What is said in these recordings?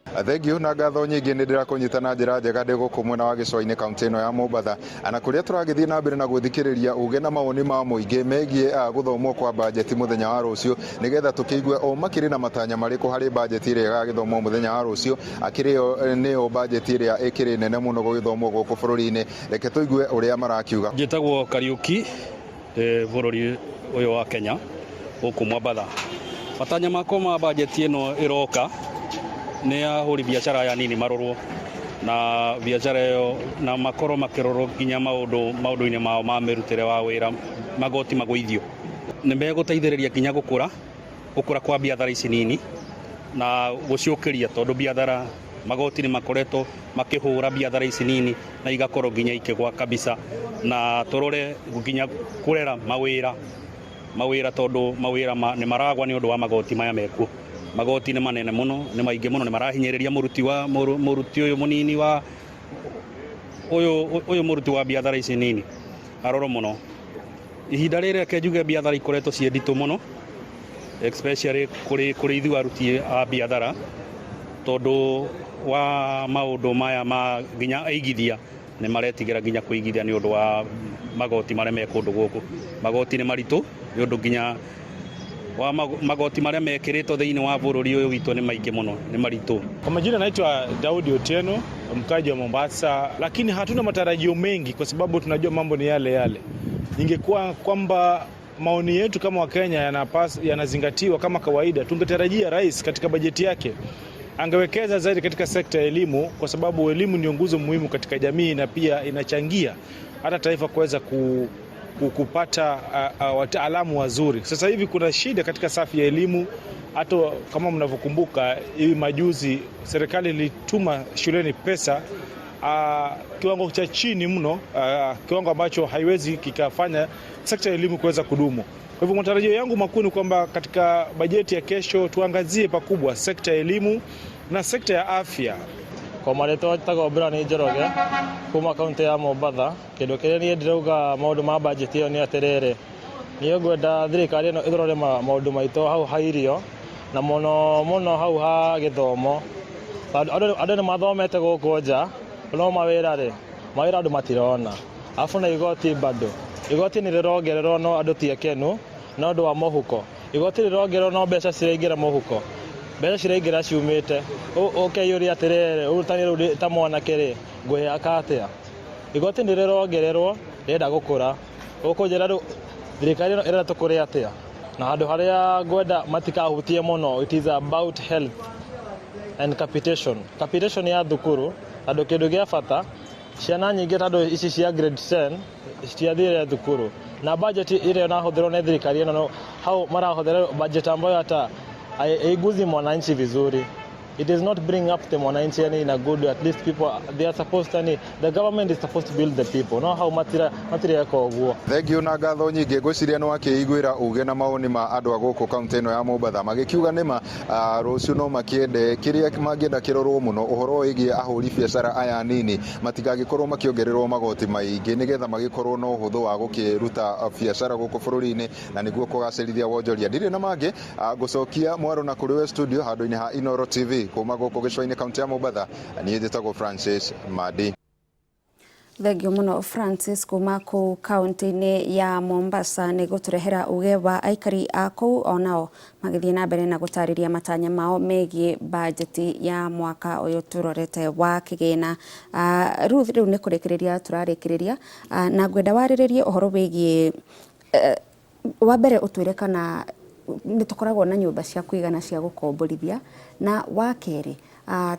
Thengiũ na ngatho nyingĩ, nĩ ndĩrakũnyita na njĩra njega ndĩ gũkũ mwena wa gĩcũa-inĩ, kaunti ĩno ya Mombatha, na kũrĩa tũragĩthiĩ na mbere na gũthikĩrĩria uge na mawoni ma mũingĩ megiĩ gũthomwo kwa bajeti mũthenya wa rũciũ, nĩgetha tũkĩigue o makĩrĩ na matanya marĩkũ harĩ bajeti ĩrĩa ĩgagĩthomwo mũthenya wa rũciũ, akĩrĩ yo nĩyo bajeti ĩrĩa ĩkĩrĩ nene mũno gũgĩthomwo gũkũ bũrũri-inĩ. Reke tũigue ũrĩa marakiuga. Njĩtagwo Kariũki, ndĩ bũrũri ũyũ wa Kenya, gũkũ Mwambatha. Matanya makwa ma bajeti ĩno ĩroka nĩ ahũri biacara aya nini marorwo na biacara ĩyo, na makorwo makĩrorwo nginya maũndũ maũndũ-inĩ mao ma mĩrutĩre wa wĩra, magoti magũithio. Nĩ megũteithĩrĩria nginya gũkũra kwa biathara ici nini na gũciũkĩria, tondũ biathara magoti nĩ makoretwo makĩhũra biathara ici nini na igakorwo nginya ikĩgwa kabisa. Na tũrore nginya kũrera mawĩra, tondũ mawĩra nĩ maragwa nĩ ũndũ wa magoti maya mekuo. Magoti nĩ manene mũno, nĩ maingĩ mũno, nĩ marahinyĩrĩria mũruti wa mũruti ũyũ mũnini wa ũyũ mũruti wa biathara ici nini arorwo mũno. Ihinda rĩrĩ, reke njuge, biathara ikoretwo ciĩ nditũ mũno, especially kũrĩ ithuĩ aruti a biathara, tondũ wa maũndũ maya ma nginya aigithia nĩ maretigĩra nginya kũigithia nĩ ũndũ wa magoti marĩa me kũndũ gũkũ. Magoti nĩ maritũ nĩ ũndũ nginya wa magoti marĩa mekĩrĩtwo thĩinĩ wa bũrũri ũyũ witũ nĩ maingĩ mũno, nĩ maritũ. Kwa majina naitwa Daudi Otieno, mkaji wa Mombasa, lakini hatuna matarajio mengi kwa sababu tunajua mambo ni yale yale. Ingekuwa kwamba maoni yetu kama Wakenya yanazingatiwa kama kawaida, tungetarajia rais katika bajeti yake angewekeza zaidi katika sekta ya elimu, kwa sababu elimu ndio nguzo muhimu katika jamii na pia inachangia hata taifa kuweza kupata wataalamu wazuri. Sasa hivi kuna shida katika safu ya elimu. Hata kama mnavyokumbuka, hivi majuzi serikali ilituma shuleni pesa kiwango cha chini mno, kiwango ambacho haiwezi kikafanya sekta ya elimu kuweza kudumu. Kwa hivyo matarajio yangu makuu ni kwamba katika bajeti ya kesho tuangazie pakubwa sekta ya elimu na sekta ya afya. Kwa marĩtwa njĩtagwo Brian Njoroge kuma kaunti ya Mombatha. Kĩndũ kĩrĩa niĩ ndĩrauga maũndũ ma bajeti ĩyo nĩ atĩrĩrĩ, niĩ ngwenda thirikari ĩno ĩrore maũndũ maitũ hau ha irio na mũno mũno hau ha gĩthomo, tondũ andũ nĩ mathomete gũkũ nja, no mawĩra rĩ, mawĩra andũ matirona. Alafu na igoti, bado igoti nĩ rĩrongererwo, no andũ ti akenu na ũndũ wa mũhuko. Igoti rĩrongererwo, no mbeca ciraingĩra mũhuko, mbeca ciraingĩra ciumĩte. Ũkeyũria atĩrĩrĩ, ũrutani rĩu ta mwanake rĩ, ngwĩhaka atĩa? Igoti nĩ rĩrongererwo, rĩrenda gũkũra. Ũkũnjĩra rĩu thirikari ĩno ĩrenda tũkũre atĩa? Na handũ harĩa ngwenda matikahutie mũno, it is about health and capitation, capitation ya thukuru, tondũ kĩndũ gĩa bata, ciana nyingĩ tondũ ici cia grade 10 citiathire thukuru, na budget ĩrĩa ĩrahũthĩrwo nĩ thirikari ĩno, hau marahũthĩra budget ambayo hata haiguzi mwananchi vizuri. It is not bring up the mwananchi yani in a good, at least people they are supposed, yani the government is supposed to build the people, no hau matireka ũguo. Thengiũ na ngatho nyingĩ. Ngwĩciria nĩ wakĩiguĩra uge na mawoni ma andũ a gũkũ kaunti ĩno ya Mombatha, magĩkiuga nĩma rũciũ no makĩende kĩrĩa mangĩenda kĩrorwo mũno, ũhoro wĩgiĩ ahũri biacara aya nini matigagĩkorwo makĩongererwo magoti maingĩ, nĩgetha magĩkorwo na ũhũthũ wa gũkĩruta biacara gũkũ bũrũri-inĩ na nĩguo kũgacĩrithia wonjoria. Ndirĩ na mangĩ, ngũcokia mwaro na kũrĩ we studio handũ-inĩ ha Inoro TV. Kuma gũkũ gĩcũa-inĩ, kaunti ya Mombatha, niĩ njĩtagwo Francis Madi. Thengio mũno Francis kuma kũu kaunti-inĩ ya Mombasa nĩ gũtũrehera uge wa aikari a kũu, onao magĩthiĩ na mbere na gũtarĩria matanya mao megiĩ bajeti ya mwaka ũyũ tũrorete wa kĩgĩna. Ruth, rĩu nĩ kũrĩkĩrĩria tũrarĩkĩrĩria, na ngwenda warĩrĩrie ũhoro wĩgiĩ wa mbere ũtwĩre kana nĩ tũkoragwo na nyũmba cia kũigana cia gũkomborithia, na wa kerĩ,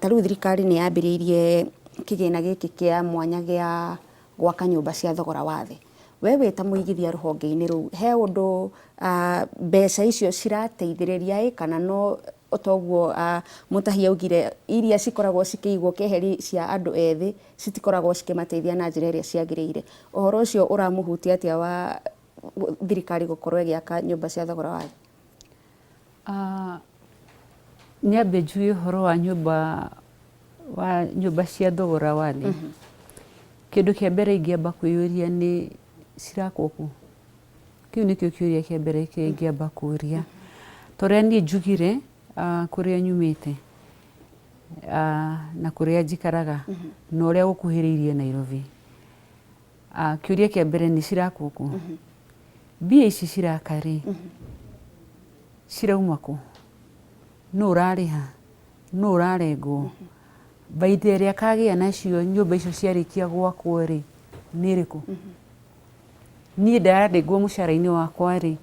ta rĩu thirikari nĩ yambĩrĩirie kĩgĩna gĩkĩ kĩa mwanya gĩa gwaka nyũmba cia thogora wa thĩ. We wĩ ta mũigithia rũhonge-inĩ rũu, he ũndũ mbeca icio cirateithĩrĩria ĩ, kana no toguo Mũtahi augire, iria cikoragwo cikĩigwo keheri cia andũ ethĩ citikoragwo cikĩmateithia na njĩra ĩrĩa ciagĩrĩire? Ũhoro ũcio ũramũhutia atĩa wa thirikari gũkorwo ĩgĩaka nyũmba cia thogora wa thĩ? Nyambe njuge ũhoro wa nyũmba cia thogora wa thĩ. Kĩndũ kĩa mbere ingĩamba kwĩyũria nĩ cirakwo kũ? Kĩu nĩkĩo kĩũria kĩa mbere kĩrĩa ingĩamba kũria. Ta ũrĩa niĩ njugire, kũrĩa nyumĩte. Na kũrĩa njikaraga na ũrĩa gũkuhĩrĩirie Nairobi. Kĩũria kĩa mbere nĩ cirakwo kũ? Mbia ici ciraka rĩ, cirauma kũ? Nũ ũrarĩha? Nũ ũrarengwo? Baita ĩrĩa akagĩa nacio nyũmba icio ciarĩkia gwakwo rĩ, nĩ ĩrĩkũ? Niĩ ndarengwo mũcara-inĩ wakwa rĩ,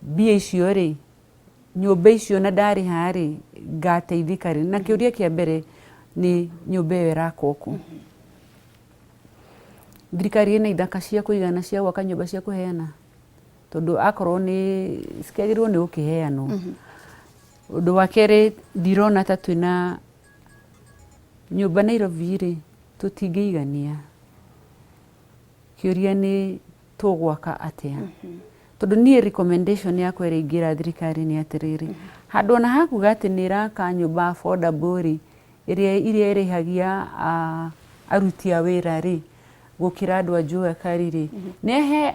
mbia icio rĩ, nyũmba icio na ndarĩha rĩ, ngateithĩka rĩ? Na kĩũria kĩa mbere nĩ nyũmba ĩyo ĩrakwo kũ? Thirikari ĩna ithaka cia kũigana cia gwaka nyũmba cia kũheana? Tondũ akorwo nĩ cikĩagĩrĩirwo nĩ gũkĩheanwo. Ũndũ wa kerĩ ndirona ta twĩna nyũmba Nairobi rĩ, tũtingĩigania. Kĩũria nĩ tũgwaka atĩa? Tondũ niĩ recommendation yakwa ĩrĩa ingĩra thirikari nĩ atĩrĩrĩ, handũ ona hakuga atĩ nĩ ĩraka nyũmba affordable rĩ, ĩrĩa iria ĩrĩhagia aruti a wĩra rĩ, gũkĩra andũ a jua kali rĩ, nĩ he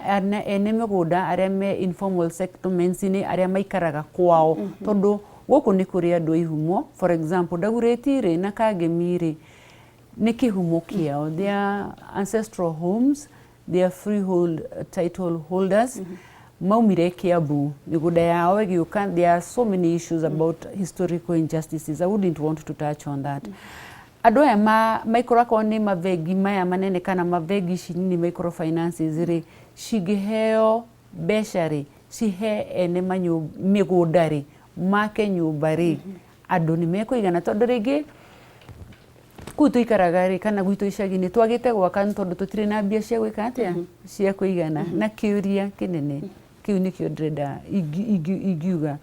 ene mĩgũnda arĩa me informal settlements-inĩ arĩa maikaraga kwao, tondũ gũkũ nĩ kũrĩ andũ a ihumo. For example, Dagoretti rĩ na Kangemi rĩ, nĩ kĩhumo kĩao, their ancestral homes, their freehold title holders maumire Kiambu, mĩgũnda yao ĩgĩũka. There are so many issues about historical injustices. I wouldn't want to touch on that. Andũ aya maikũrakorwo nĩ mabengi maya manene kana mabengi ici nini microfinances rĩ, cingĩheo mbeca rĩ, cihe ene mĩgũnda rĩ, make nyũmba rĩ, andũ nĩ mekũigana, tondũ rĩngĩ kũu tũikaraga rĩ, kana gwitũ icagi-inĩ twagĩte gwaka nĩ tondũ tũtirĩ na mbia cia gwĩka atĩa, cia kũigana. Na kĩũria kĩnene kĩu nĩkĩo ndĩrenda ingiuga,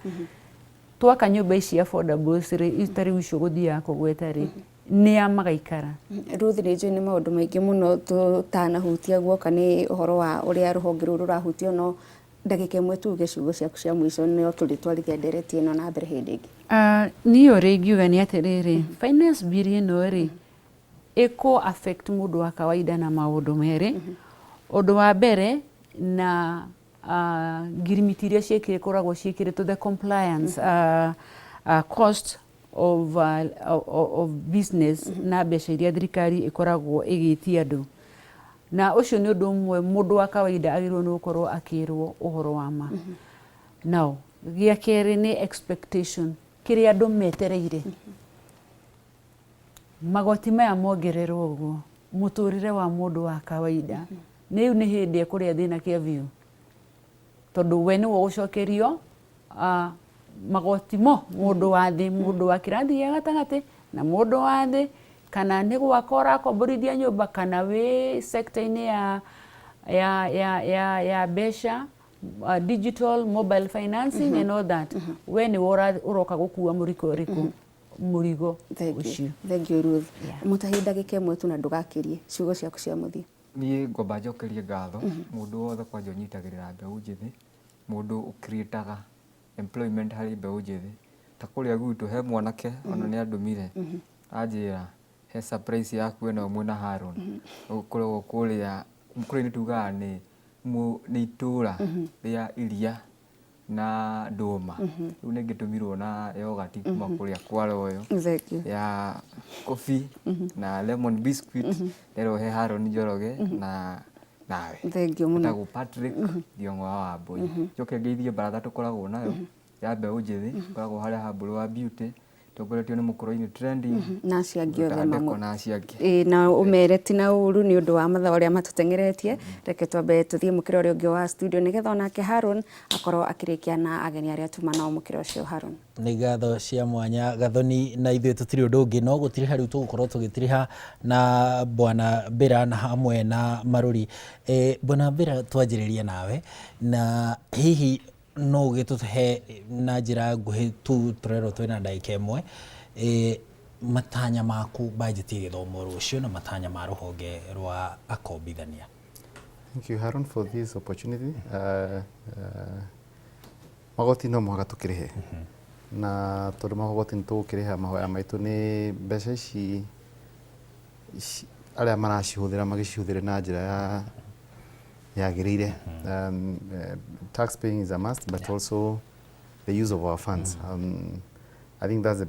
twaka nyũmba ici affordables rĩ, ta rĩu icio gũthiaga kũgweta rĩ, nĩa magaikara? Ruth, nĩ njũĩ nĩ maũndũ maingĩ mũno tũtanahutia guoka nĩ ũhoro wa ũrĩa rũhonge rũrũ rũrahutio, no ndagĩka ĩmwe tuge ciugo ciaku cia mũico, no tũrĩtwarithia ndereti ĩno na mbere hĩndĩ ĩngĩ. Niĩ ũrĩa ingiuga nĩ atĩrĩrĩ, finance bill ĩno rĩ, ĩkũ affect mũndũ wa kawaida na maũndũ merĩ. Ũndũ wa mbere na ngirimiti iria ciĩkĩkoragwo ciĩkĩrĩtwo, the compliance cost of business na mbeca iria thirikari ĩkoragwo ĩgĩtia andũ, na ũcio nĩ ũndũ ũmwe mũndũ wa kawaida agĩrĩirwo nĩ gũkorwo akĩrwo ũhoro wa ma. Now, gĩa kerĩ nĩ expectation, kĩrĩa andũ metereire. Magoti maya mongererwo ũguo, mũtũrĩre wa mũndũ wa kawaida nĩ rĩu nĩ hĩndĩ ekũrĩa thĩna kĩa biũ, tondũ we nĩwe ũgũcokerio magoti mo, mũndũ wa thĩ, mũndũ wa kĩrathi gĩa gatagatĩ na mũndũ wa thĩ, kana nĩ gwaka ũrakomborithia nyũmba, kana wĩ sector-inĩ ya mbeca, digital mobile financing and all that, we nĩwe ũroka gũkua mũrigo ũrĩkũ, mũrigo ũcio. Thank you, Ruth. Mũtahi, ndagĩka ĩmwe tu na ndũgakĩrie, ciugo ciaku cia mũthia. Niĩ ngwamba njokerie ngatho mũndũ wothe kwanja ũnyitagĩrĩra mbeũ njĩthĩ, mũndũ ũcreataga employment harĩ mbeũ njĩthĩ. Ta kũrĩa gwitũ he mwanake ona nĩ andũmire anjĩra he surprise yaku ĩno mwĩna Haron, ũkoragwo kũrĩa kũrĩa nĩ tugaga nĩ nĩ itũra rĩa iria na ndũma. Rĩu nĩ ngĩtũmirwo na yogati kuma kũrĩa kwa Royal Thank you. ya coffee na lemon biscuit, nderwo he Haron Njoroge na nawe. Thank you mũno. Etagwo Patrick Thiong'o wa Wambui. Njoke ngeithie baratha tũkoragwo nayo ya mbeũ njĩthĩ, ĩkoragwo harĩa Humble wa Beauty, tongoretio nĩ mũkũrũ-inĩ trending na acio angĩ othe. Ndeko na acio angĩ. Ĩĩ, na ũmere ti na ũru nĩ ũndũ wa mathaa ũrĩa matũteng'eretie. Reke twambe tũthiĩ mũkĩra ũrĩa ũngĩ wa studio nĩgetha onake Haron akorwo akĩrĩkia na ageni arĩa tuma nao mũkĩra ũcio. Haron. Nĩ ngatho cia mwanya, Gathoni, na ithuĩ tũtirĩ ũndũ ũngĩ no gũtiriha. Rĩu tũgũkorwo tũgĩtiriha na Bwana Mbĩra na hamwe na Marũri. Bwana Mbĩra, twanjĩrĩrie nawe, na hihi no ũgĩtũhe na njĩra nguhĩ tu, tũrerwo twĩna ndagĩka 1, matanya maku bajeti ĩgĩthomwo rũciũ na matanya ma rũhonge rwa akombithania. Thank you, Haron, for this opportunity. Magoti no mũhaka tũkĩrĩhe, na tondũ magoti nĩ tũgũkĩrĩha, mahoya maitũ nĩ mbeca ici arĩa maracihũthĩra magĩcihũthĩre na njĩra ya yagĩrĩire. Tax paying is a must, but also the use of our funds. I think that's the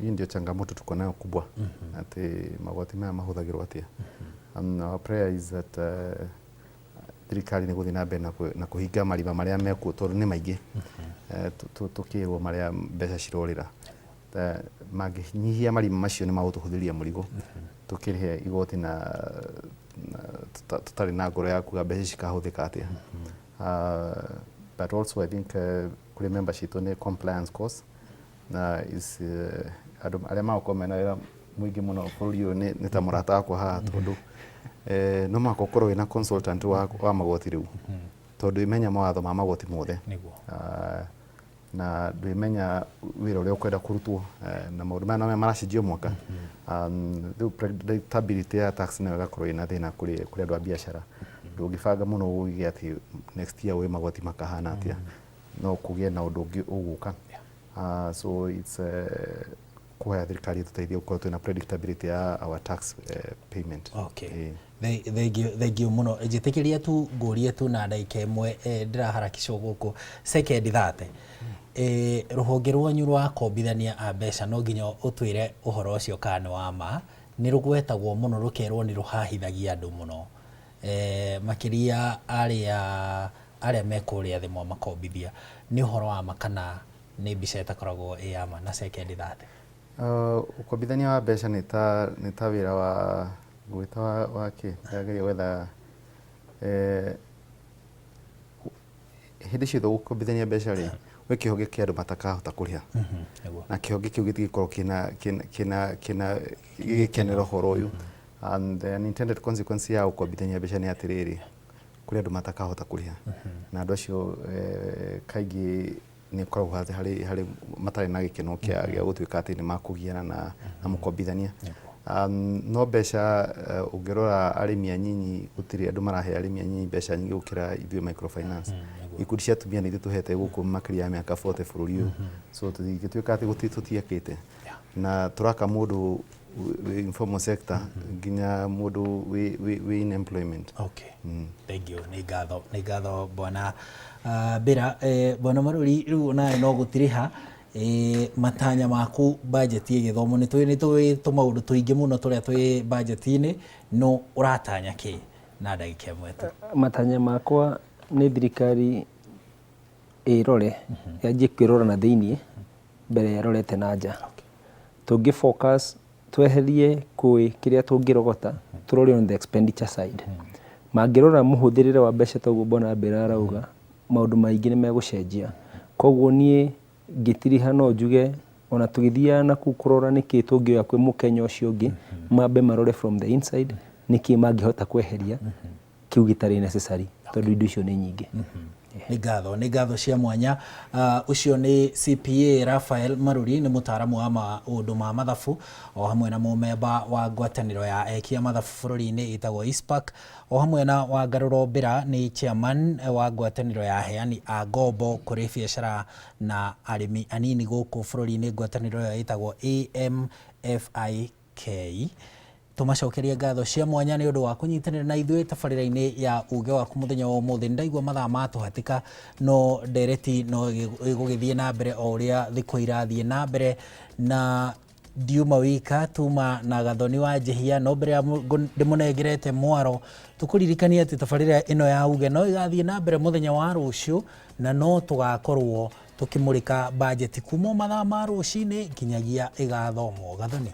Hii ndio changamoto tuko nayo kubwa, ati magoti maya mahũthagĩrwo atĩa. Our prayer is that thirikari nĩ gũthiĩ na mbere na kũhinga marima marĩa mekuo, tondũ nĩ maingĩ. Tũkĩrwo marĩa mbeca cirorĩra. Mangĩnyihia marima macio, nĩ magũtũhũthĩria mũrigo tũkĩrĩhe igoti na tũtarĩ na ngoro ya kuga mbeca cikahũthĩka atĩa. But also I think kũrĩ members citũ nĩ compliance course na is andũ arĩa magũkorwo mena wĩra mũingĩ mũno bũrũri ũyũ nĩ ta mũrata wakwa haha, tondũ no mũhaka ũkorwo wĩna consultant wa magoti rĩu, tondũ ĩmenya mawatho ma magoti mothe. Na ndwĩmenya wĩra ũrĩa ũkwenda kũrutwo, na maũndũ maya no maracenjio mwaka. Rĩu predictability ya tax nayo ĩgakorwo ĩna thĩna kũrĩ andũ a biacara. Ndũngĩbanga mũno ũige atĩ next year wĩ magoti makahana atĩa, no kũgĩe na ũndũ ũngĩ ũgũka. So it's kũhoya thirikari ĩtũteithie gũkorwo twĩna predictability ya our tax payment. Okay. Thengiũ, thengiũ mũno. Njĩtĩkĩria tu ngũrie tu na ndagĩka 1, ndĩraharakicwo gũkũ sekendi 30. Rũhonge rwanyu rwa kombithania a mbeca, no nginya ũtwĩre ũhoro ũcio kana nĩ wa ma, nĩ rũgwetagwo mũno rũkerwo nĩ rũhahithagia andũ mũno, makĩria arĩa me kũrĩa thĩ mwamakombithia. Nĩ ũhoro wa ma kana nĩ mbica ĩtakoragwo ĩ ya ma? Na sekendi 30. Ũkombithania wa mbeca nĩ ta wĩra wa gwĩta wa kĩ ndĩrageria gwetha hĩndĩ ciothe gũkombithania mbeca rĩ, gwĩ kĩhonge kĩa andũ matakahota kũrĩha, na kĩhonge kĩu gĩtigĩkorwo kĩna gĩgĩkenera ũhoro ũyũ. And the unintended consequence ya gũkombithania mbeca nĩ atĩrĩrĩ, kũrĩ andũ matakahota kũrĩha, na andũ acio kaingĩ nĩ ũkoragwo harĩ matarĩ na gĩkeno kĩa gũtuĩka atĩ nĩ makũgiana na mũkombithania. No mbeca ũngĩrora arĩmi anyinyi, gũtirĩ andũ marahe arĩmi anyinyi mbeca nyingĩ gũkĩra ithuĩ microfinance. Ikundi cia atumia nĩ ithuĩ tũhete gũkũ makĩria ya mĩaka 40 bũrũri ũyũ, so tũtingĩtuĩka atĩ gũtirĩ tũtiakĩte na tũraka mũndũ wĩ informal sector nginya mũndũ wĩ in employment. Okay. Thank you. Nĩ ngatho bwana Bĩra. Bwana Maruri, rĩu nawe no gũtirĩha matanya maku bajeti ĩgĩthomwo. Nĩ tũĩ tũmaũndũ tũingĩ mũno tũrĩa twĩ bajeti-inĩ, no ũratanya kĩ na ndagĩka 1 tu? Matanya makwa nĩ thirikari ĩrore, yanjie kwĩrora na thĩiniĩ mbere ĩrorete na nja. Tũngĩ focus tweherie kwĩ kĩrĩa tũngĩrogota, tũrore on the expenditure side. Mangĩrora mũhũthĩrĩre wa mbeca ta ũguo Bwana Mbera arauga, maũndũ maingĩ nĩ megũcenjia. Koguo niĩ ngĩtiriha no njuge ona tũgĩthiaga na kũu kũrora nĩkĩ tũngĩoya kwĩ mũkenya ũcio ũngĩ, mambe marore from the inside nĩkĩ mangĩhota kweheria kĩu gĩtarĩ necessary, tondũ indo icio nĩ nyingĩ. Nĩ ngatho cia mwanya. Ũcio nĩ CPA Raphael Maruri, nĩ mũtaaramu wa maũndũ ma mathabu o hamwe na mũmemba wa ngwatanĩro ya ekia mathabu bũrũri-inĩ ĩtagwo ICPAK, o hamwe na Wangarũro Mbĩra, nĩ chairman wa ngwatanĩro ya aheani a ngombo kũrĩ biacara na arĩmi anini gũkũ bũrũri-inĩ, ngwatanĩro ĩyo ĩtagwo AMFIK. Tũmacokerie ngatho cia mwanya nĩ ũndũ wa kũnyitanĩra na ithuĩ tabarĩra-inĩ ya uge waku mũthenya wa ũmũthĩ. Nĩ ndaigua mathaa matũhatĩka, no ndereti no ĩgũgĩthiĩ na mbere o ũrĩa thikũ irathiĩ na mbere, na ndiuma wika, tuma na Gathoni wa Njihia. No mbere ya ndĩmũnengerete mwaro, tũkũririkanie atĩ tabarĩra ĩno ya uge no ĩgathiĩ na mbere mũthenya wa rũciũ, na no tũgakorwo tũkĩmũrĩka bajeti kuma o mathaa ma rũcinĩ nginyagia ĩgathomwo. Gathoni.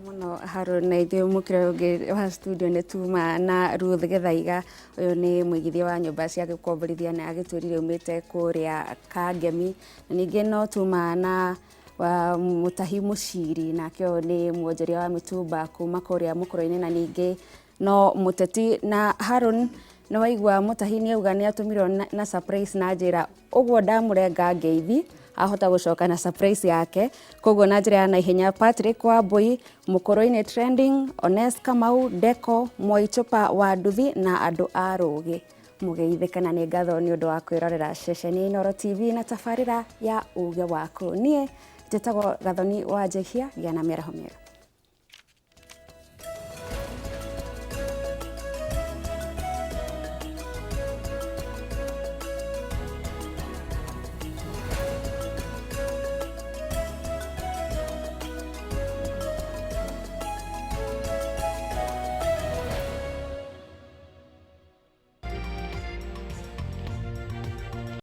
Mũno Harũn. Na ithuĩ mũkĩra ũngĩ wa studio nĩ tuma na Ruth Gĩthaiga, ũyũ nĩ mũigithia wa nyũmba cia gũkomborithia na agĩtwĩrire umĩte kũrĩa Kangemi. Na ningĩ no tuma na wa Mũtahi Mũciri, nake ũyũ nĩ mwonjoria wa mĩtumba kuma kũrĩa Mũkũrũ-inĩ, na ningĩ no mũteti. Na Harũn, nĩ waigua Mũtahi nĩ auga nĩ atũmirwo na surprise, na njĩra ũguo ndamũrenga ngeithi ahota gũcoka na surprise yake. Koguo na njĩra ya naihenya, Patrick Wambui, Mũkũrũ-inĩ trending, Ones Kamau, Deco Mwaichupa wa Nduthi na andũ a Rũgĩ, mũgeithĩke na nĩ ngatho nĩ ũndũ wa kwĩrorera ceceni Inooro TV na tabarĩra ya uge waku. Niĩ njĩtagwo Gathoni wa Njehia. Gĩa na mĩaraho mĩega.